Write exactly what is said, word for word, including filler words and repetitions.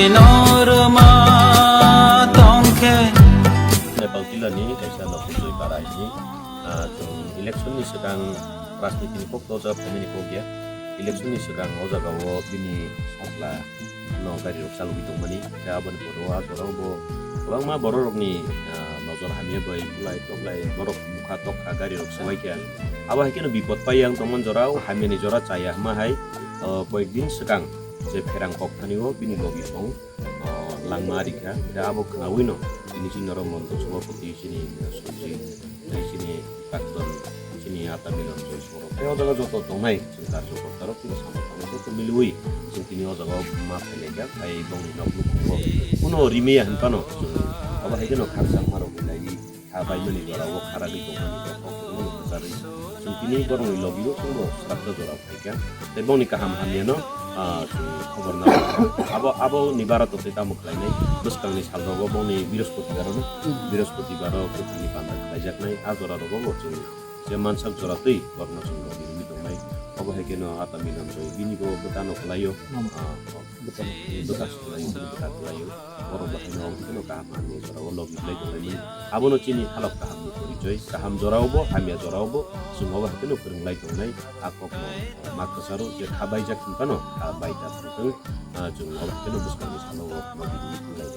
Norma tongkhe. Nepal jilani kaisa Nokhuljoi para hini, ah, chwng election ni swkang rajniti ni kok doja phaimani kok ya. Election ni swkang o jaga o bini sakla no gari rok chalogwi tongmani. Khe aboni pore o ah jora o bo kwbangma borok rokni, ah, nojor hamya bai bulai toklai borok bukha tokha gari rok swbai khe. Abo hai kheno bipot pai yang tongmani jora o hamya ni jora chaya hwnma hai, ah, koyek din swkang je pherang kok thani o bini logi tong, ah, langma rikha. Khe abo khnaui no tini chini norok monto sabhapati chini, ah, Sujit, tei chini Kakton, chini Ata Milan Joy Sorok. Tei o jaga joto tongnai chwng karjokorta rok tini samung tangwi joto miliui chwng tini o jaga o ma phailai kha, hai bongni nok nukhungo kuno rimiya hinphano chwng abo hai kheno khakchangma rok hinlaiwi kha baimani jora o kha ragwi tongmani rok kok kwrwngmano kwcharwi chwng tini borokni logi o chwngbo swrapsa jora phaikha. Tei bongni kaham hamyano, ah, chwng khobor nang. Abo, aboni bara totwi tamo khlainai bwskangni salrogo bongni Birospotibar o, Birospotibar o kuthumni panda khlaijaknai a jora rogo bo chwng je mansak jora twi borokno chwng logi rwwi tongnai. Obo hai kheno Ata Milan Joy bini bo bwtano kwlaio. Ah, bwta kwlaio, bwta kwlaio. Borok bo haino obo kheno kaham hamya jora o logi lai tongnai. Abono chini halok kaham ni porichoi. Kaham jora o bo, hamya jora o bo chwng obo hai kheno kwrwng lai tongnai. A kokno ma kwcharo je kha baijak hinphano kha bai ta thangthung. Ah, chwng obo hai kheno bwskangni salo o logi rwwi tongnai.